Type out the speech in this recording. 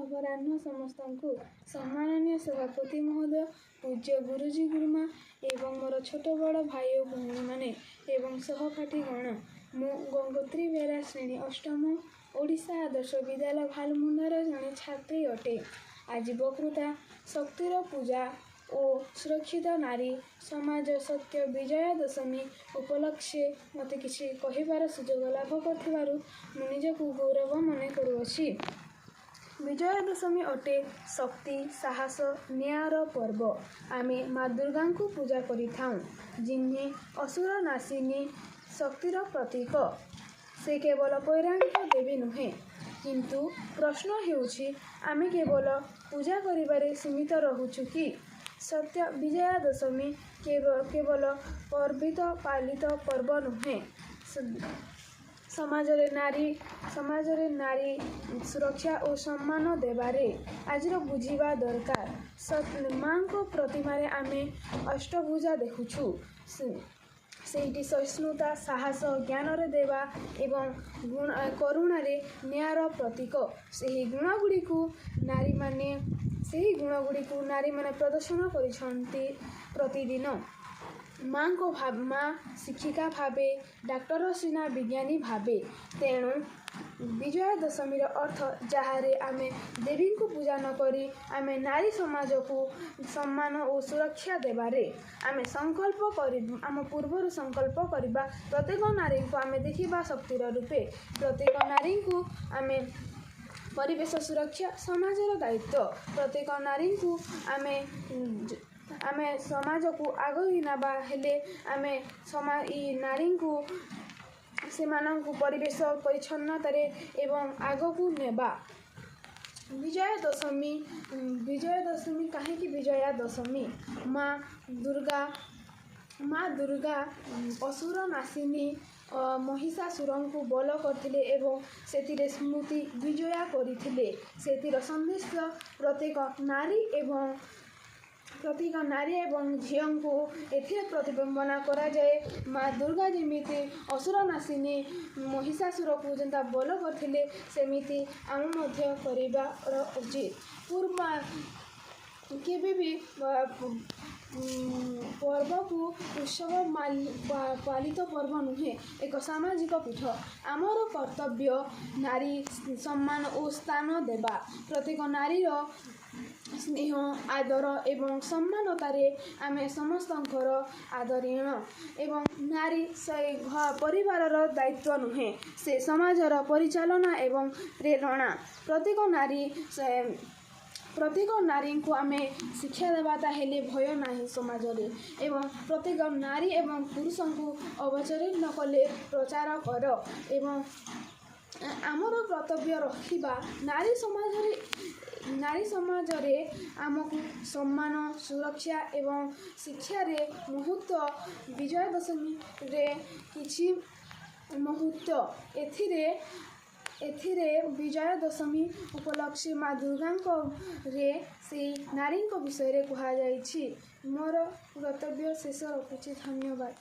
ଅପରାହ୍ନ ସମସ୍ତଙ୍କୁ। ସମ୍ମାନନୀୟ ସଭାପତି ମହୋଦୟ, ପୂଜ୍ୟ ଗୁରୁଜୀ ଗୁରୁମା ଏବଂ ମୋର ଛୋଟ ବଡ଼ ଭାଇ ଓ ଭଉଣୀମାନେ ଏବଂ ସହପାଠୀଗଣ, ମୁଁ ଗଙ୍ଗୋତ୍ରୀ ବେହେରା, ଶ୍ରେଣୀ ଅଷ୍ଟମ, ଓଡ଼ିଶା ଆଦର୍ଶ ବିଦ୍ୟାଳୟ, ଭାଲମୁଣ୍ଡାର ଜଣେ ଛାତ୍ରୀ ଅଟେ। ଆଜି ବକ୍ତୃତା ଶକ୍ତିର ପୂଜା ଓ ସୁରକ୍ଷିତ ନାରୀ ସମାଜ ସତ୍ୟ ବିଜୟା ଦଶମୀ ଉପଲକ୍ଷେ ମୋତେ କିଛି କହିବାର ସୁଯୋଗ ଲାଭ କରିଥିବାରୁ ମୁଁ ନିଜକୁ ଗୌରବ ମନେ କରୁଅଛି। ବିଜୟା ଦଶମୀ ଅଟେ ଶକ୍ତି, ସାହସ, ନ୍ୟାୟର ପର୍ବ। ଆମେ ମା ଦୁର୍ଗାଙ୍କୁ ପୂଜା କରିଥାଉଁ, ଯିଏ ଅସୁର ନାଶିନୀ ଶକ୍ତିର ପ୍ରତୀକ। ସେ କେବଳ ପୌରାଣିକ ଦେବୀ ନୁହେଁ। କିନ୍ତୁ ପ୍ରଶ୍ନ ହେଉଛି, ଆମେ କେବଳ ପୂଜା କରିବାରେ ସୀମିତ ରହୁଛୁ କି? ସତ୍ୟ ବିଜୟା ଦଶମୀ କେବଳ ପର୍ବିତ ପାଳିତ ପର୍ବ ନୁହେଁ, ସମାଜରେ ନାରୀ ସୁରକ୍ଷା ଓ ସମ୍ମାନ ଦେବାରେ ଆଜିର ବୁଝିବା ଦରକାର। ମାଙ୍କ ପ୍ରତିମାରେ ଆମେ ଅଷ୍ଟଭୁଜା ଦେଖୁଛୁ। ସେଇଠି ସହିଷ୍ଣୁତା, ସାହସ, ଜ୍ଞାନରେ ଦେବା ଏବଂ ଗୁଣ, କରୁଣାରେ ନ୍ୟାୟର ପ୍ରତୀକ। ସେହି ଗୁଣ ଗୁଡ଼ିକୁ ନାରୀମାନେ ପ୍ରଦର୍ଶନ କରିଛନ୍ତି ପ୍ରତିଦିନ। ମା ଶିକ୍ଷିକା ଭାବେ, ଡାକ୍ତର ସିନା ବିଜ୍ଞାନୀ ଭାବେ। ତେଣୁ ବିଜୟା ଦଶମୀର ଅର୍ଥ, ଯାହାରେ ଆମେ ଦେବୀଙ୍କୁ ପୂଜା ନ କରି ଆମେ ନାରୀ ସମାଜକୁ ସମ୍ମାନ ଓ ସୁରକ୍ଷା ଦେବାରେ ଆମେ ସଂକଳ୍ପ କରି, ଆମ ପୂର୍ବରୁ ସଂକଳ୍ପ କରିବା। ପ୍ରତ୍ୟେକ ନାରୀଙ୍କୁ ଆମେ ଦେଖିବା ଶକ୍ତିର ରୂପେ। ପ୍ରତ୍ୟେକ ନାରୀଙ୍କୁ ଆମେ ପରିବେଶ ସୁରକ୍ଷା ସମାଜର ଦାୟିତ୍ୱ। ପ୍ରତ୍ୟେକ ନାରୀଙ୍କୁ ଆମେ ସମାଜକୁ ଆଗେଇ ନେବା ହେଲେ ଆମେ ନାରୀଙ୍କୁ, ସେମାନଙ୍କୁ ପରିବେଶ ପରିଚ୍ଛନ୍ନତାରେ ଏବଂ ଆଗକୁ ନେବା। ବିଜୟା ଦଶମୀ, ବିଜୟା ଦଶମୀ କାହିଁକି ବିଜୟା ଦଶମୀ? ମା ଦୁର୍ଗା ଅସୁର ନାଶିନୀ ମହିଷାସୁରଙ୍କୁ ବଧ କରିଥିଲେ ଏବଂ ସେଥିରେ ସ୍ମୃତି ବିଜୟା କରିଥିଲେ। ସେଥିର ସନ୍ଦେଶ ପ୍ରତ୍ୟେକ ନାରୀ ଏବଂ ଝିଅଙ୍କୁ ଏଥିରେ ପ୍ରତିବିମ୍ବନା କରାଯାଏ। ମା ଦୁର୍ଗା ଯେମିତି ଅସୁର ନାଶିନୀ ମହିଷାସୁରକୁ ଯେନ୍ତା ବଧ କରିଥିଲେ, ସେମିତି ଆମେ ମଧ୍ୟ କରିବାର ଉଚିତ। ପୂର୍ବ କେବେ ବି ପର୍ବକୁ ଉତ୍ସବ ପାଳିତ ପର୍ବ ନୁହେଁ, ଏକ ସାମାଜିକ ପୀଠ। ଆମର କର୍ତ୍ତବ୍ୟ ନାରୀ ସମ୍ମାନ ଓ ସ୍ଥାନ ଦେବା। ପ୍ରତ୍ୟେକ ନାରୀର ସ୍ନେହ, ଆଦର ଏବଂ ସମ୍ମାନତାରେ ଆମେ ସମସ୍ତଙ୍କର ଆଦରଣୀୟ ଏବଂ ନାରୀ ସେ ପରିବାରର ଦାୟିତ୍ୱ ନୁହେଁ, ସେ ସମାଜର ପରିଚାଳନା ଏବଂ ପ୍ରେରଣା। ପ୍ରତ୍ୟେକ ନାରୀଙ୍କୁ ଆମେ ଶିକ୍ଷା ଦେବା, ତାହେଲେ ଭୟ ନାହିଁ ସମାଜରେ ଏବଂ ପ୍ରତ୍ୟେକ ନାରୀ ଏବଂ ପୁରୁଷଙ୍କୁ ଅବଚରେ ନ କଲେ ପ୍ରଚାର କର ଏବଂ ଆମର କର୍ତ୍ତବ୍ୟ ରଖିବା। ନାରୀ ସମାଜରେ ଆମକୁ ସମ୍ମାନ, ସୁରକ୍ଷା ଏବଂ ଶିକ୍ଷାରେ ମୁହୂର୍ତ୍ତ। ବିଜୟା ଦଶମୀରେ କିଛି ମୁହୂର୍ତ୍ତ ଏଥିରେ ଏଥିରେ ବିଜୟା ଦଶମୀ ଉପଲକ୍ଷେ ମା ଦୁର୍ଗାଙ୍କରେ ସେଇ ନାରୀଙ୍କ ବିଷୟରେ କୁହାଯାଇଛି। ମୋର ବକ୍ତବ୍ୟ ଶେଷ ରଖୁଛି। ଧନ୍ୟବାଦ।